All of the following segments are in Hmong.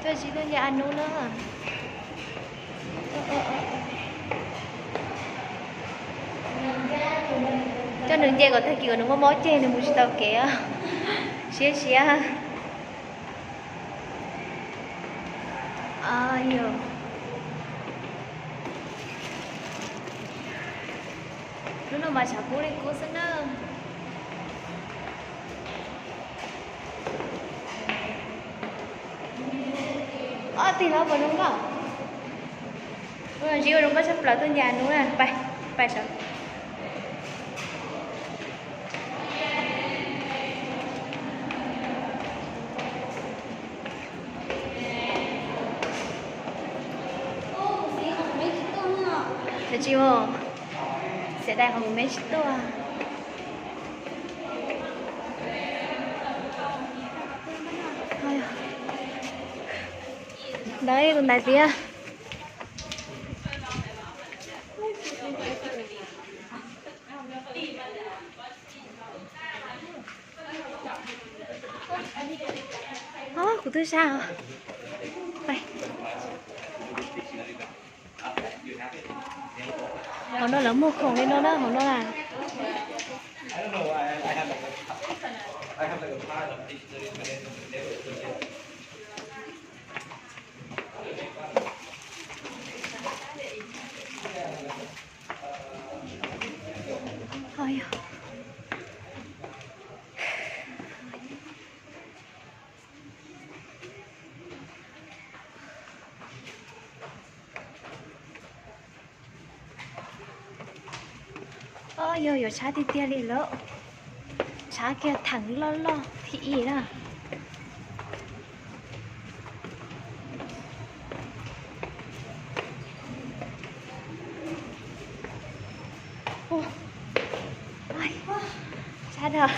Koj tsis tuaj nce a nub na. Coj nws nce kom tag kis kom nws mob mob ceg nws mus tsis tau kev. Siab siab. Yog. Hnub no mas tshav kub li kub xwb na. Ob tig los puas zoo nkauj? Ua zoo nkauj tshaj plaws tuaj nce a nub na. Pais, pais saum. Xiam dai qhov kuv me tsis tuaj. Ntawd ib lub ntais tiab. Kuv twb sab. Hauv no lawv muag khoom li no na, hauv no na. Yog yuav tshab tiag tiag li lawm. Tshab kiag theem loj loj thib ib na. Sab dog,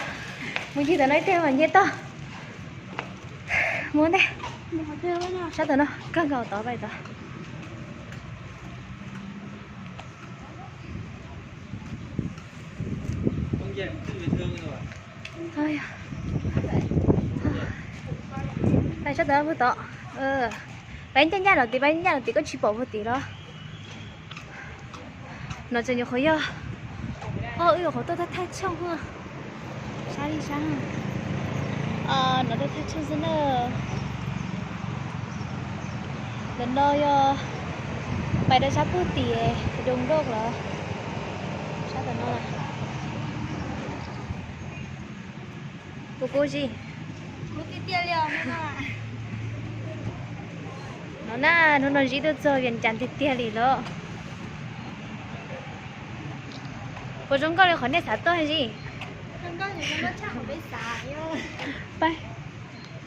mus ncig tom no ib teg mas nce toj. Mus ntej. Sab tom no kawg nkaus tod pais tod. Pais sab tom no puag tod. Pais ncaj ncaj no tid, pais ncaj no tid, koj tsis pom puag tid los? No tseem nyuam qhuav yog, wb nyuam qhuav tuaj thaj thaj tshooj, sab li sab. No tuaj thaj tshooj xwb na. Ntawm no yog pais rau sab puag tim Doo Nkauj lawm. Sab tom no. Kuv kuv tsis. No na, hnub no Zib tuaj txog Vias Cas tiag tiag li lawm. Puas zoo nkauj li qhov nej xav tuaj Zib? Pab,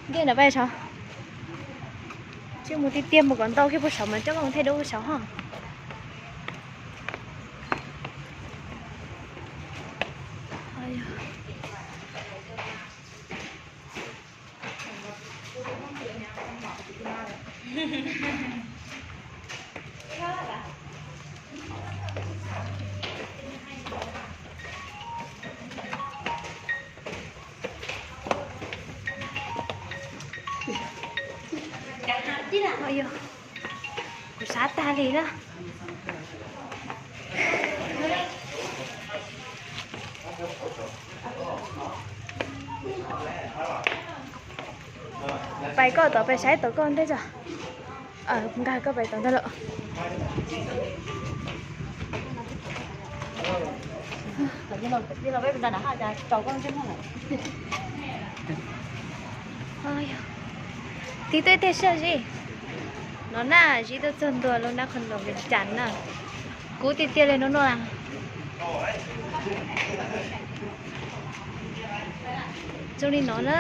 nce no pab saud. Tsis mus tiag tiag mus kom ntau kiag puag saud mas coj koj mus thaij duab puag saud ho. Kuv sab tag li na. Pais koj tom, pais saib tom koj ntej tso. Nqa koj pais tom ntej lawm. Tig teb teg sab Zib. No na, Zib tuaj txog ntua lub nab qhov ntoos Vias Cas na. Kub tiag tiag li no no na. Zoo li no na.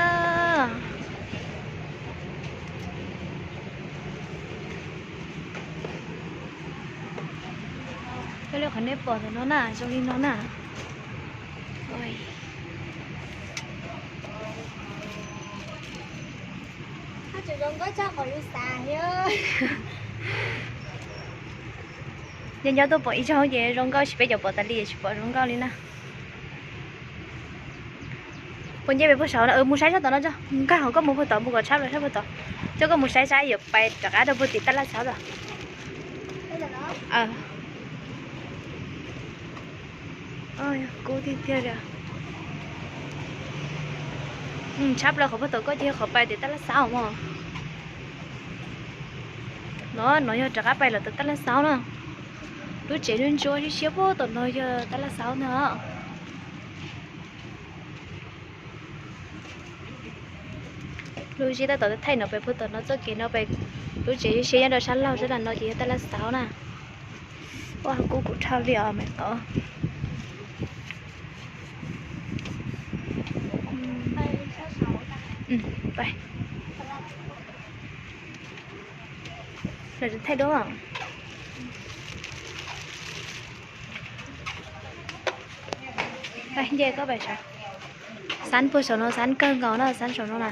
Koj li qhov nej pom ntawm no na, zoo li no na. Nco nco tuaj pom ib zaug ces zoo nkauj, tsis peb cov pom tas li tsis pom zoo nkauj li na. Ua ncej pem puag saud no, mus saib sab tom no tso, nkag hauv koj mus puag tod, mus kom tshab los sab puag tod, coj koj mus saib saib yuav pais rov qab rau puag tim tab laj xauv tod. Kub tiag tiag li. Tshab plaws qhov puag tod koj ces yog qhov pais tim tab laj xauv mog. No, no yog rov qab pais los tom tab laj xauv na. Lub tsev ntsuab ntsuab siab siab puag tom no yog tab laj xauv ntag. Lub zeb tab tom thaij no pem puag tom no txoj kev no pem, lub tsev siab nyob rau sab laug sab no ces yog tab laj xauv na. Ua kub kuv dhau li os me qov. Lawv thaij duab. Nce koj pais saud. Xab puag saum no xab kawg nkaus na, xab saum no na.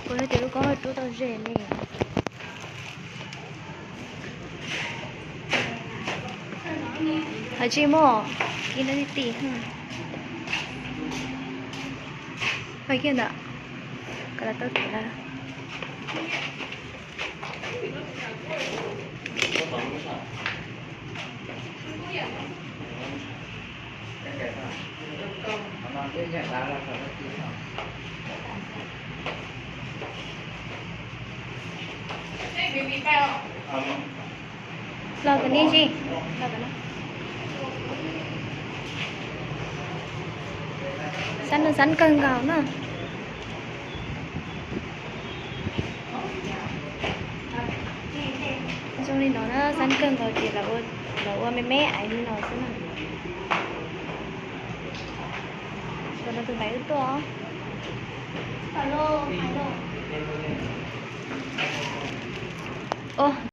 Kuv hais tias lub koob rub tau ze ne. Hais tsis muaj, kib no tim tim. Hais kiag ntawd, koj los tau them lawm. Los kom nej tsis, los kom no. Xab no xab kawg nkaus na. Zoo li no na, xab kawg nkaus ces lawv ua me me aiv li no xwb na. Tus no tus ntaiv wb tuaj.